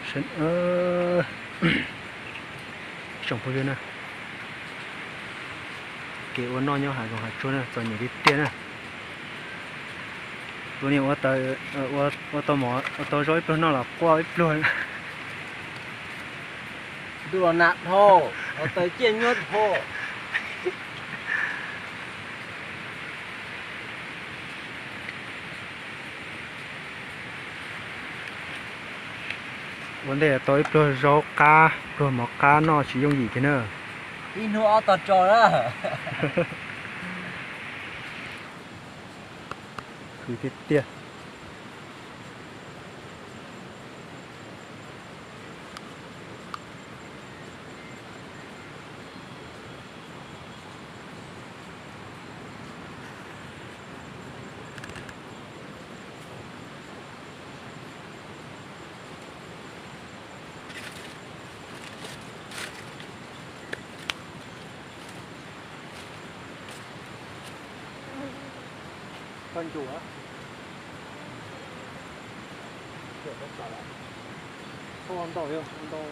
Tsoom phooj ywg na, kev ua noj nyob hav zoov hav tsuag na txom nyem tiag tiag na. Tus niag ua tau mov ua tau zaub ib pluag noj los quaj ib pluag. Ntuj los nag dhau, ua tau ciaj nyuaj dhau. Ua ntej tau ib pluag zaub qab, pluag mov qab noj tsis yooj yim kiag na. Ib hnub ob tog tso na. Khwv tiag tiag. Koj ncua, ntau, ntau.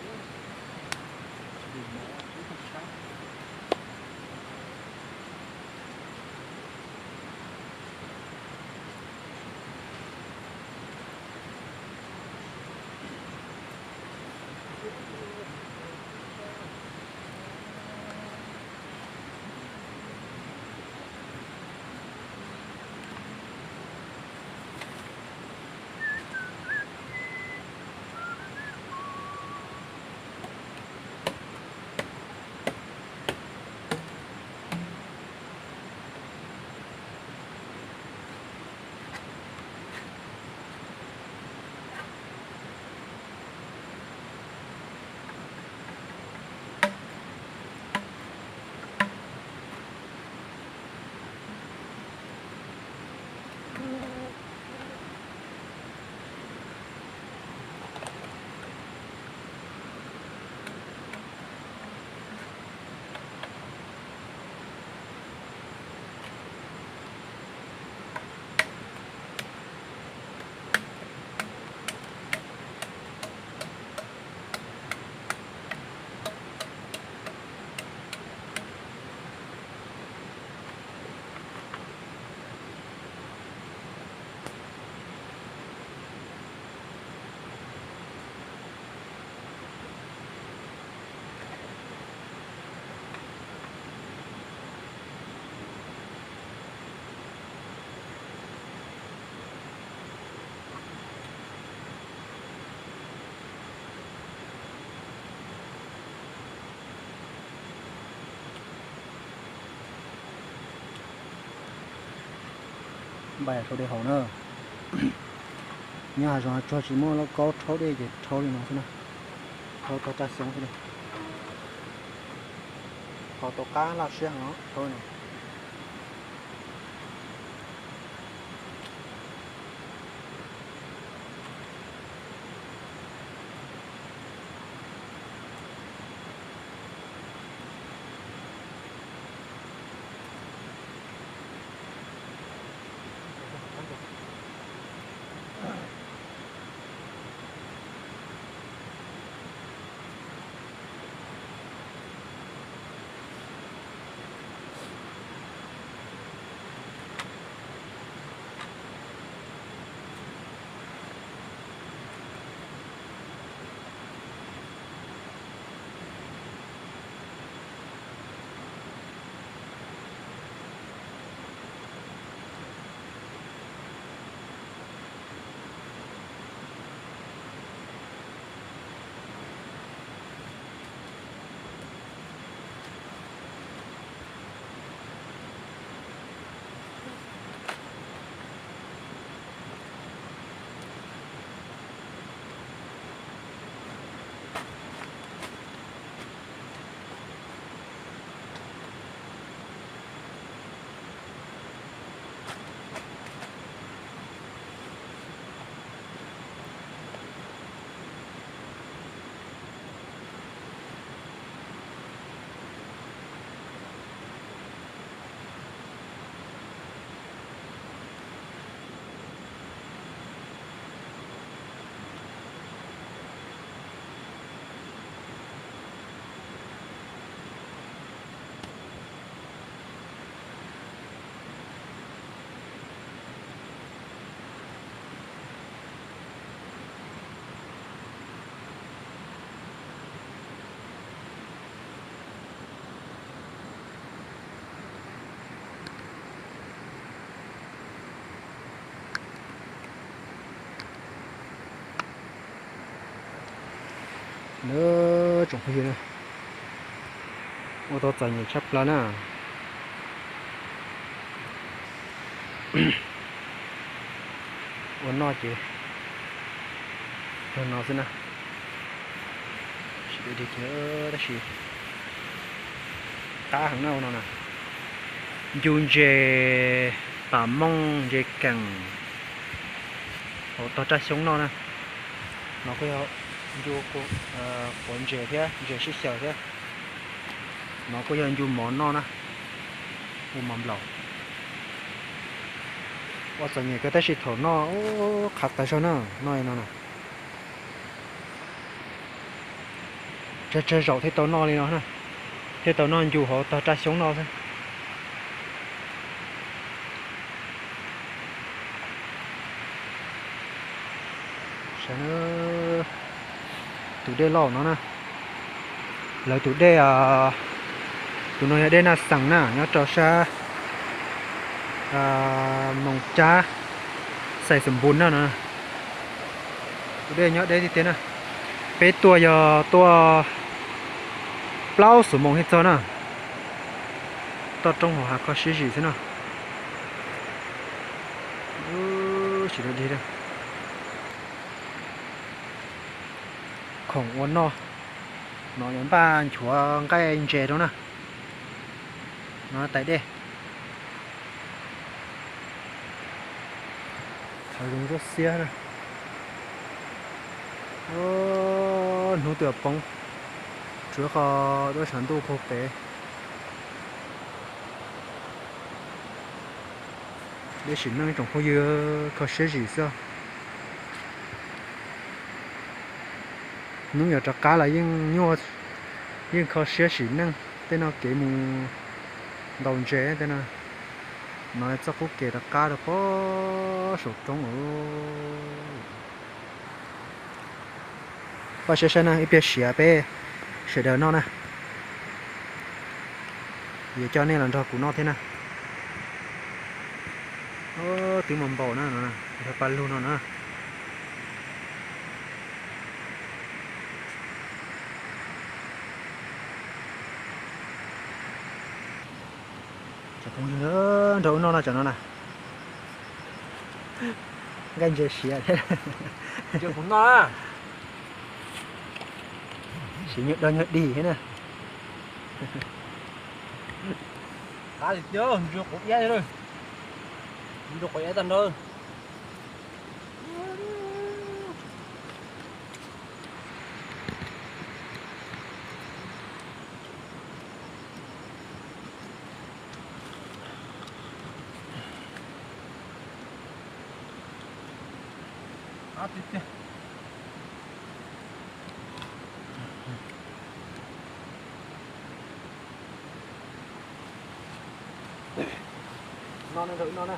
Npaj rhaub dej haus na. Nyob hav zoov hav tsuag tsis muaj lauj kaub rhaub dej ces rhaub li no xwb na. Rhaub tau raj xyoob xwb na. Haus tau qab laj siab heev rhaub no. Na, tsoom phooj ywg na, ua tau txom nyem tshaj plaws na. Ua noj ces yog no xwb na. Tsis dai dig thiab tab sis qab heev na ua no na. Ncu ntses pam mooj ntses keem hauv tog raj xyoob noj na. No kuj yog ncu quav ntses thiab ntses sib xyaw thiab. No kuj yog ncu mov noj na, ua mov nplaum. Ua txom nyem kawg tab sis thaum noj qhav tas zog na, noj li no na. Tsawg tsawg zaum thiaj tau noj li no na, thiaj tau noj ncu hauv tog raj xyoob noj xwb. Saib na, tus dej loj no na, lawv tus dej, tus no yog dej Naj Xees na, nyob rau sab Moos Cab, Xais Xas Npus na no. Tus dej nyob deb tiag tiag na. Peb tuaj yog tuaj plaub xuab moos thiaj txog na. Toj roob hauv hav kho siab zim xwb na. Tsis dai dig. Khoom ua noj, no yuav npaj nchuav nqaij ntses rau na. No tais dej. Thaum zoo zab xiab na. Hnub twb poob, tsuav qhov duab tshav ntuj puag pem. Dej sim neej tsoom phooj ywg, kho siab zim xwb. Hnub yuav rov qab los yeej nyuaj, yeej kho siab sim neej. Tej no kev mus ntaus ntses tej no. No txoj qub kev rov qab rau pob saum roob. Paj siab saib na, ib pliag siav peb sawv daws noj na. Yuav coj nej los nrog kuv noj thiab na. Twb mus npaum na, nrog paj lug no na. Cov phooj ywg nrog wb noj no, cov no na. Nqaij ntses siav thiab. Siav nyuag dog nyuag dig thiab na. Qab li tiag, ntsuag quav iab, ntsuag quav iab tag nrho. No no no na.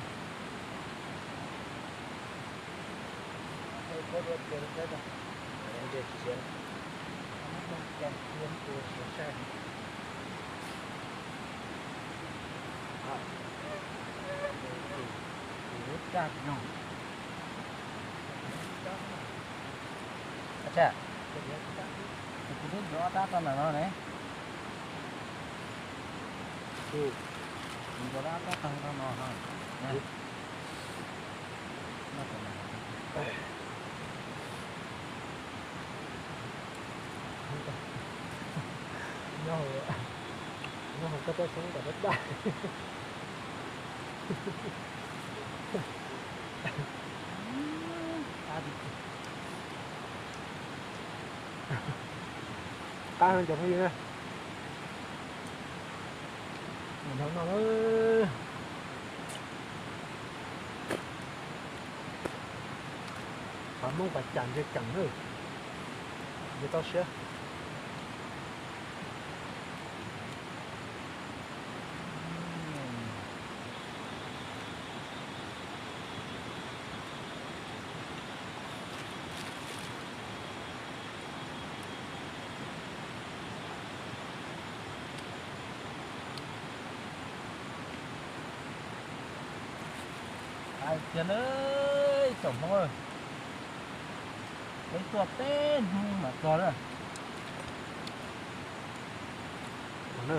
Kuv twb ncov rab tau ntawm no ne. Kuv ncov rab tau no. Nyob hauv koj toj xyoob kom daj daj. Qab heev cov phooj ywg na. Nrog noj na. Pam Hmoob pas cam ntses keem na, ntses toj siab. Hais tias na, tsoom Hmoob, peb tuaj peb hnub mam txog na. Txhob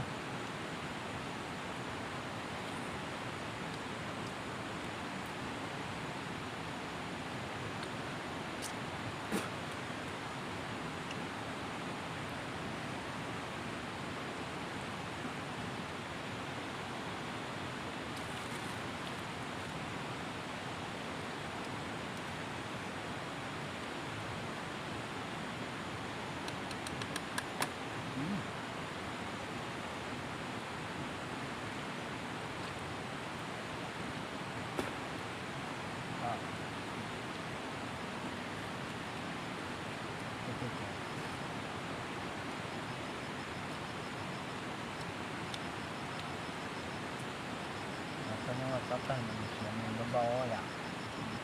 nyob txhob tawg, nws npau npau yom,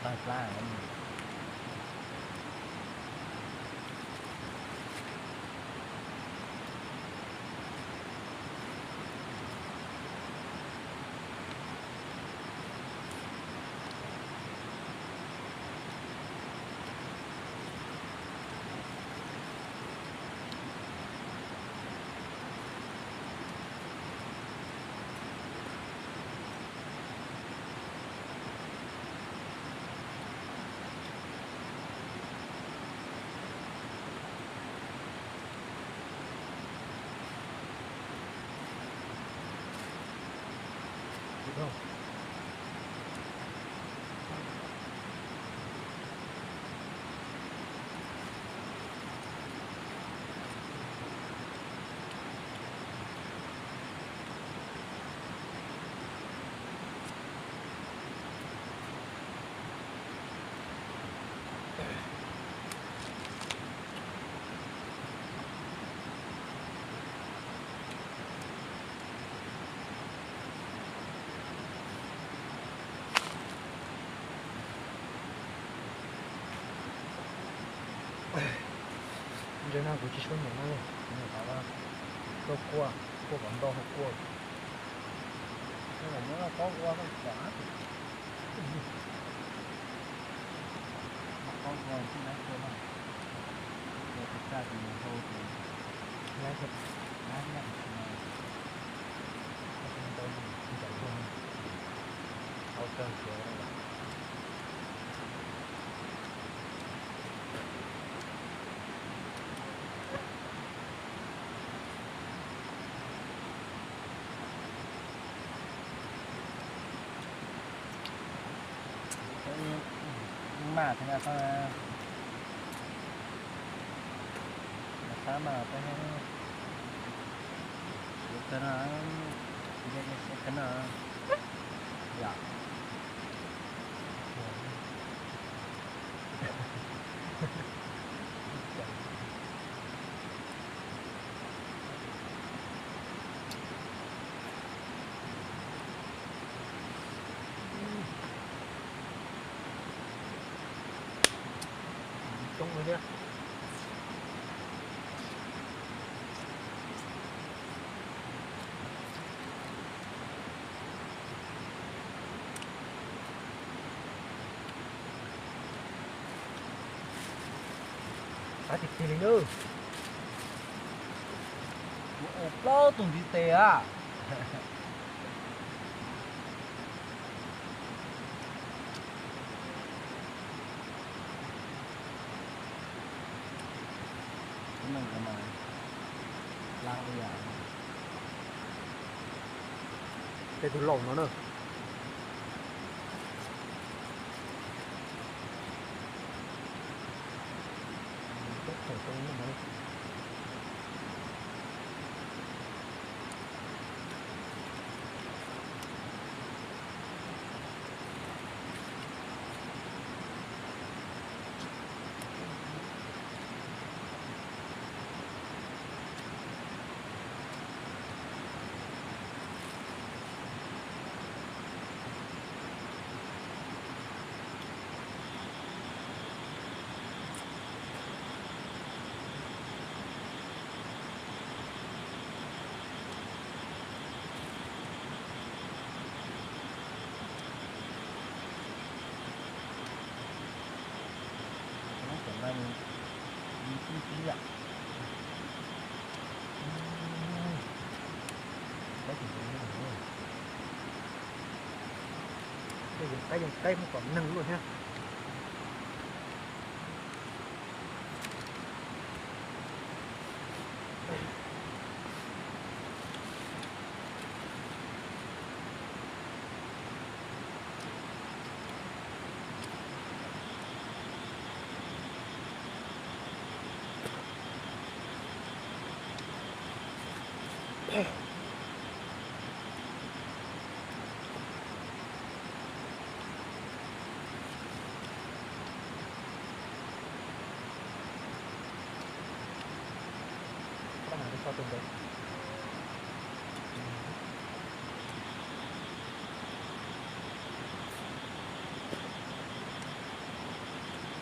tawg plab. Ntawm no kuv tsis suav nyiam no li, nyiam qhov kuaj, kuaj kom ntau hauv kuaj. Muab pob ua kom pob ua tsis dab tuaj na. Ua tsis tag ces hau ces lab lab no. Ntau tsis ncaim tuaj, hau kawg kiag. Maj thiab na, sab mas peb siav kawg no, nce siav kawg no yom. Coob thiab. Qab tiag tiag li na. Ua plaub tug ntiv tes a. Lub neej ko mas laj ua yam tej tug laus no na. Cov no nws tib tib yam. Qaib, qaib yeej qaib muab kom neeg luaj thiab. Koj mam li so tus ntawd.